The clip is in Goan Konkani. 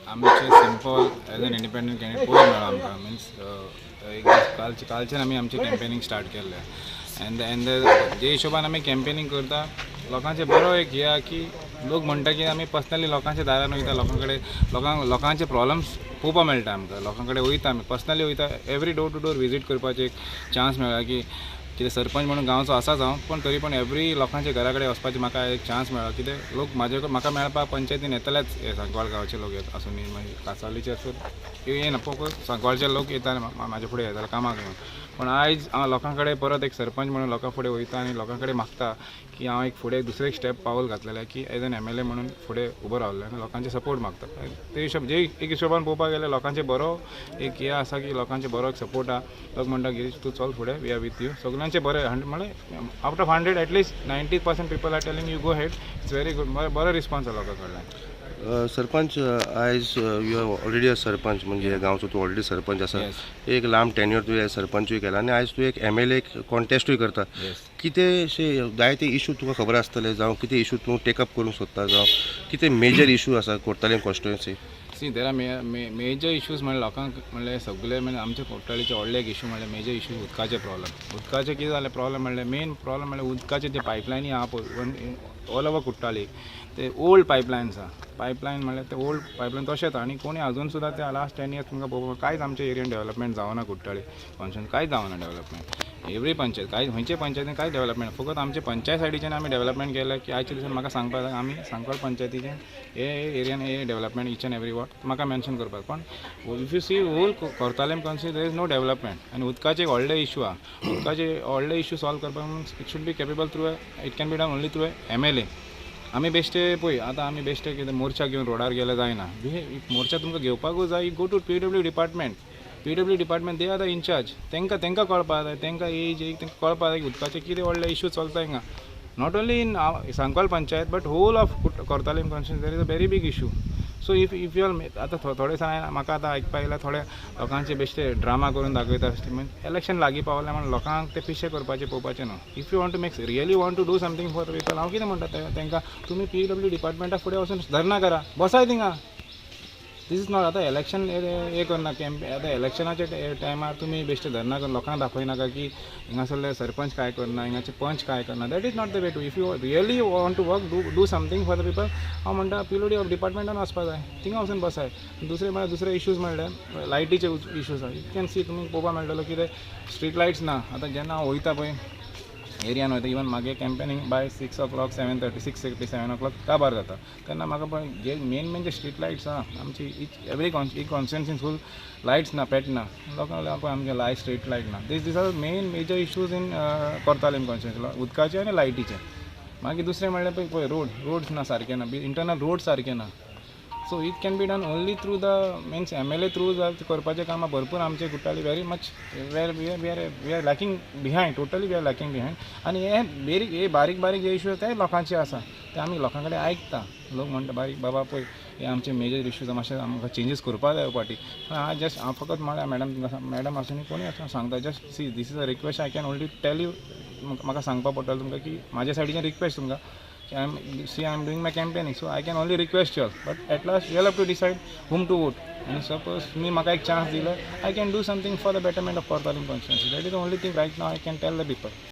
आमचे simple as an independent candidate पयर मेळ्ळो आमकां. मिन्स एक दीस कालच्यान आमी आमचें कॅम्पेनींग स्टार्ट केल्लें. एंड एंड जे हिशोबान आमी कॅम्पेनींग करता, लोकांचे बरो एक हे आहा की लोक म्हणटा की आमी पर्सनली लोकांच्या दारान वयता, लोकां कडेन, लोकांक लोकांचे प्रॉब्लम्स पळोवपा मेळटा आमकां. लोकां कडेन वयता आमी, पर्सनली वयता. Every door to door visit करपाचें एक चान्स मेळ्ळा की कितें सरपंच म्हणून गांवचो आसाच हांव, पूण तरी पण एवरी लोकांच्या घरा कडेन वचपाचें म्हाका एक चान्स मेळ्ळो. कितें लोक म्हाजे म्हाका मेळपाक पंचायतीन येतलेच हे सांकवाळ गांवचे लोक येत आसूं न्ही, मागीर कासावलीचे आसूं, येना फकत सांकवाळचे लोक येता, म्हाजे फुडें येताले कामाक येवन. पूण आयज हांव लोकां कडेन परत एक सरपंच म्हणून लोकां फुडें वयता आनी लोकां कडेन मागता की हांव एक फुडें दुसरें एक स्टेप पावल घातलेलें की एज एन एमएलए म्हणून फुडें उबो रावलें आनी लोकांचे सपोर्ट मागता. ते हिशोब जे एक हिशोबान पळोवपाक गेल्यार लोकांचे बरो एक हें आसा की लोकांचे बरो एक सपोर्ट आहा. लोक म्हणटा, "गिरीश, तूं चल फुडें, we are with you." सगळ्यांचे बरे म्हणल्यार out of 100, at least 90% people are telling, "You go ahead, it's very good." बरो रिस्पॉन्स आसा लोकां कडल्यान. सरपंच, आयज you are already a sarpanch, म्हणजे गांवचो तूं ऑलरेडी सरपंच आसा. Yes. एक लांब टेन्युअर तुवें सरपंचूय केला आनी आयज तूं एक एमएलए कॉन्टेस्टूय करता. येस. कितें अशें जायते इशू तुका खबर आसतले, जावं कितें इशू तूं टेकअप करूंक सोदता, जावं कितें मेजर इशू आसा Cortalim constituency? See, there are major issues म्हणल्यार लोकांक म्हणल्यार सगळे म्हणल्यार आमच्या कुठ्ठाळीचे व्हडले एक इशू म्हणल्यार मेजर इशू उदकाचे प्रॉब्लम. उदकाचे कितें जालें प्रॉब्लम म्हणल्यार, मेन प्रॉब्लम म्हणल्यार उदकाचे जे पायपलायनी आहा पळय ऑल ओवर कुठ्ठाळी, ते ओल्ड पायपलायन्स आहा. पायपलायन म्हणल्यार ते ओल्ड पायपलायन तशेंच आहा आनी कोणी अजून सुद्दां ते लास्ट 10 इयर्स तुमकां पळोवपाक कांयच आमच्या एरियन डेव्हलपमेंट जावना. कुठ्ठाळी कॉन्स्टिट्युएन्सी कांयच जावना डेव्हलपमेंट. एवरी पंचायत कांय खंयचे पंचायतीन कांय डेव्हलपमेंट. फकत आमचे पंचायत सायडीच्यान आमी डेव्हलपमेंट केलें की आयच्या दिसान म्हाका सांगपाक जाय, आमी सांकवाळ पंचायतीचे हे एरियान हे development each and every ward म्हाका मेन्शन करपाक. पण if you see whole Cortalim constituency, there is no development. आनी उदकाचे एक व्हडले इशू आहा. उदकाचे व्हडले इशू सॉल्व करपाक it should be capable through, it can be done only through MLA. आमी बेश्टे पळय, आतां आमी बेश्टे कितें मोर्चा घेवन रोडार गेले जायना. मोर्चा तुमकां घेवपाकूच जाय, go to PW department. PW department, they are the incharge. तांकां कळपाक जाय, तांकां एज एक तांकां कळपाक जाय की उदकाचे कितें व्हडले इशू चलता हिंगा. Not only in Sancoale panchayat but whole of Cortalim constituency, there is a very big issue. So if you are आतां थोडे दिसांनी म्हाका आतां आयकपा येयला, थोडे लोकांचे बेश्टे ड्रामा करून दाखयता. इलेक्शन लागीं पावलें म्हण लोकांक ते पिशे करपाचें पळोवपाचें न्हू. If you want to make really want to do something for people, हांव कितें म्हणटा तांकां, तुमी पीडब्ल्यू डिपार्टमेंटा फुडें वचून धरना करा, बसाय थिंगा. This is not आतां इलेक्शन हे करना कॅम्प. आतां इलेक्शनाच्या टायमार तुमी बेश्टे धरना करून लोकांक दाखयनाका की हिंगासरले सरपंच काय करना, हिंगाचे पंच काय करना. That is not the way to. If you really want to work, do something for the people, हांव म्हणटा पीडब्ल्यू डिपार्टमेंटान वचपा जाय, थिंगा वचून बसाय. दुसरे म्हळ्यार दुसरे इश्यूज म्हणल्यार लायटीचे इश्यूज आहा. You can see, तुमी पळोवपाक मेळटलो कितें स्ट्रीट लायट्स ना. आतां जेन्ना हांव वयता पळय एरियान वयता, इवन मागे campaigning by 6 o'clock, 7:30, 6:30, 7 o'clock काबार जाता. तेन्ना म्हाका पळय जे मेन मेन जे स्ट्रीट लायट्स आहा आमची, इच एवरी कॉन्स एक कॉन्स्टिट्युएन्सीन फूल लायट्स ना, पेटना. लोकांक पळय आमचे लायट स्ट्रीट लायट ना. These are main major issues in Cortalim constituency, उदकाचे आनी लायटीचे. मागीर दुसरें म्हणल्यार पळय पळय रोड रोड्स ना सारके ना, इंटरनल रोड सारके ना. So it can be done only through the means MLA through करपाचें कामां भरपूर आमचे Cortalim very much where we are lacking behind, totally we are lacking behind. आनी हे बेरीक हे बारीक बारीक जे इशू ते लोकांचे आसा, ते आमी लोकां कडेन आयकता. लोक म्हणटा, बारीक बाबा पळय हे आमचे मेजर इश्यूज, मातशे आमकां चेंजीस करपाक जाय फाटी. हांव जस्ट हांव फकत म्हळ्यार मॅडम, तुमकां मॅडम आसूं न्ही, कोणूय आसूं, सांगता, just see, this is a request I can only tell you. म्हाका सांगपा पडटलें तुमकां की म्हाज्या सायडीच्यान रिक्वेस्ट तुमकां. I am doing my campaigning, so I can only request you all, but at last you have to decide whom to vote. आनी सपोज तुमी म्हाका एक चान्स दिलो, I can do something for the betterment of Cortalim constituency. That is the only thing right now I can tell the people.